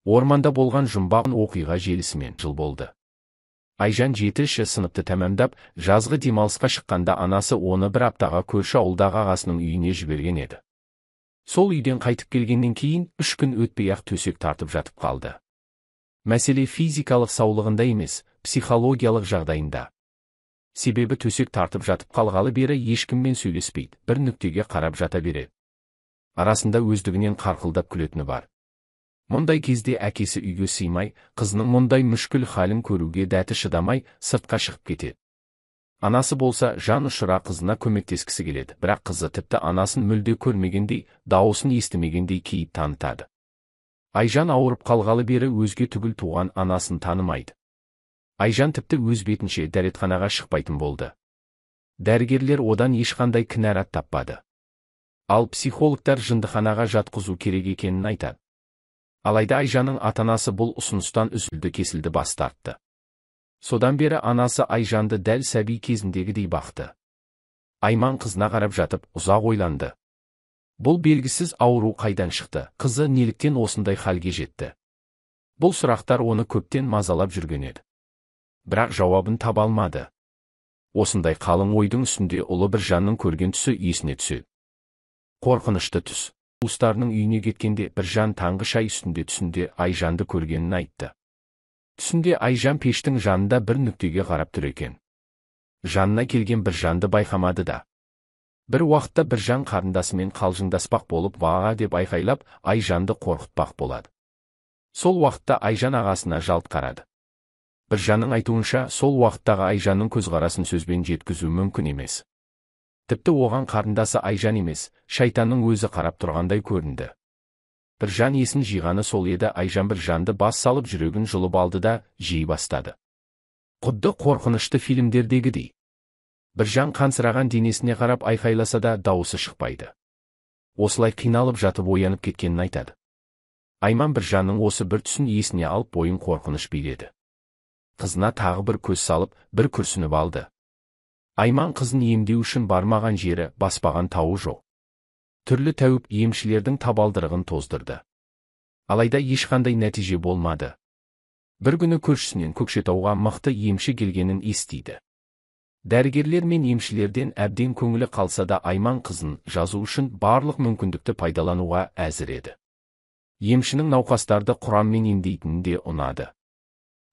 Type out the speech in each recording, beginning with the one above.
Орманда болған жұмбақ оқиға желісімен жыл болды. Айжан 7-ші сыныпты тәмамдап, жазғы демалысқа шыққанда анасы оны бір аптаға көрші ауылдағы ағасының үйіне жіберген еді. Сол үйден қайтып келгеннен кейін 3 күн өтпей-ақ төсек тартып жатып қалды. Мәселе физикалық саулығында емес, психологиялық жағдайында. Себебі төсек тартып жатып қалғалы бері ешкіммен сөйлеспейді, бір нүктеге қарап жата береді. Арасында өздігінен қарқылдап күлетіні бар. Мұндай кезде әкесі үйге сыймай, қызының мұндай мүшкіл халін көруге дәті шыдамай, сыртқа шығып кетеді. Анасы болса, жан ұшыра қызына көмектескісі келеді, бірақ қызы тіпті анасын мүлде көрмегендей, дауысын естімегендей кейіп танытады. Айжан ауырып қалғалы бері өзге түгіл туған анасын танымайды. Айжан тіпті өз бетінше дәретханаға шықпайтын болды. Дәрігерлер одан ешқандай кінәрат таппады. Ал психологтар жындыханаға жатқызу керек екенін айтады. Алайда Айжанның ата-анасы бұл ұсыныстан үзілді-кесілді бас тартты. Содан бері анасы Айжанды дәл сәби кезіндегідей бақты. Айман қызына қарап жатып, ұзақ ойланды. Бұл белгісіз ауру қайдан шықты, қызы неліктен осындай халге жетті? Бұл сұрақтар оны көптен мазалап жүрген еді. Бірақ жауабын таба алмады. Осындай қалың ойдың үстінде ұлы бір жанның көрген түсі есіне түседі. Қорқынышты түс. Туыстарының үйіне кеткенде бір жан таңғы шай үстінде түсінде Айжанды көргенін айтты. Түсінде Айжан пештің жанында бір нүктеге қарап тұр екен. Жанына келген бір жанды байқамады да. Бір уақытта бір жан қарындасымен қалжыңдаспақ болып «Ваа» деп айқайлап, Айжанды қорқытпақ болады. Сол уақытта Айжан ағасына жалт қарады. Бір жанның айтуынша, сол уақыттағы Айжанның көзқарасын сөзбен жеткізу мүмкін емес. Тіпті оған қарындасы Айжан емес, шайтанның өзі қарап тұрғандай көрінді. Бір жан есін жиғаны сол еді, Айжан бір жанды бас салып жүрегін жұлып алды да жей бастады. Құдды қорқынышты фильмдердегідей. Бір жан қансыраған денесіне қарап айқайласа да дауысы шықпайды. Осылай қиналып жатып оянып кеткенін айтады. Айман бір жанның осы бір түсін есіне алып бойын қорқыныш биледі. Қызына тағы бір көз салып, бір күрсініп алды. Айман қызын емдеу үшін бармаған жері, баспаған тауы жоқ. Түрлі тәуіп емшілердің табалдырығын тоздырды. Алайда ешқандай нәтиже болмады. Бір күні көршісінен Көкшетауға мықты емші келгенін естиді. Дәрігерлер мен емшілерден әбден көңілі қалса да Айман қызын жазу үшін барлық мүмкіндікті пайдалануға әзір еді. Емшінің науқастарды Құранмен емдейтіні де ұнады.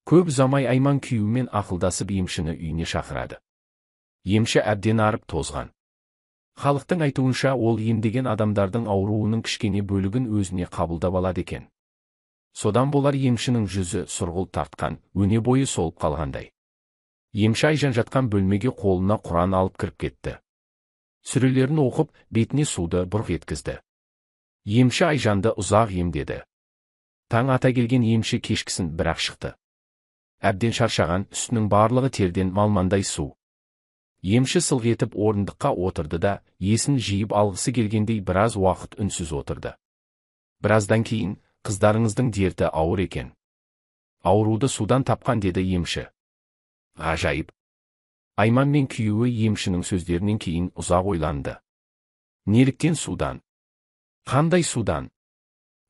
Көп ұзамай Айман күйеуімен ақылдасып емшіні үйіне шақырады. Емші әбден арып тозған. Халықтың айтуынша, ол емдеген адамдардың ауруының кішкене бөлігін өзіне қабылдап алады екен. Содан болар емшінің жүзі сұрғылт тартқан, өне бойы солып қалғандай. Емші Айжан жатқан бөлмеге қолына Құран алып кіріп кетті. Сүрелерін оқып, бетіне суды бұрқ еткізді. Емші Айжанды ұзақ емдеді. Таң ата келген емші кешкісін бірақ шықты. Әбден шаршаған, үстінің барлығы терден малмандай су. Емші сылқ етіп орындыққа отырды да, есін жиып алғысы келгендей біраз уақыт үнсіз отырды. Біраздан кейін, қыздарыңыздың дерті ауыр екен. Ауруды судан тапқан, деді емші. Ғажайып. Айман мен күйеуі емшінің сөздерінен кейін ұзақ ойланды. Неліктен судан? Қандай судан?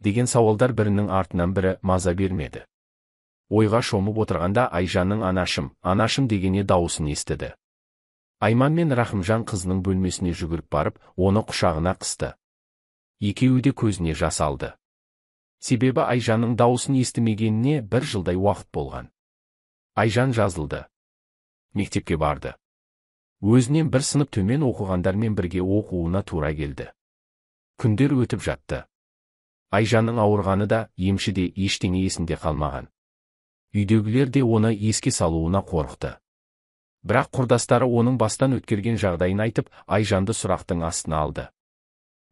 Деген сауалдар бірінің артынан бірі маза бермеді. Ойға шомып отырғанда Айжанның анашым, анашым дегене дауысын естіді. Айман мен Рахымжан қызының бөлмесіне жүгіріп барып, оны құшағына қысты. Екеуі де көзіне жас алды. Себебі Айжанның дауысын естімегеніне бір жылдай уақыт болған. Айжан жазылды. Мектепке барды. Өзінен бір сынып төмен оқығандармен бірге оқуына тура келді. Күндер өтіп жатты. Айжанның ауырғаны да, емші де ештеңе есінде қалмаған. Үйдегілер де оны еске салуына қорықты. Бірақ құрдастары оның бастан өткерген жағдайын айтып, Айжанды сұрақтың астына алды.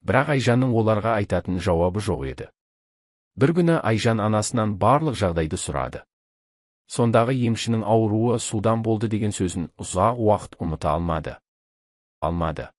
Бірақ Айжанның оларға айтатын жауабы жоқ еді. Бір күні Айжан анасынан барлық жағдайды сұрады. Сондағы емшінің ауруы судан болды деген сөзін ұзақ уақыт ұмыта алмады.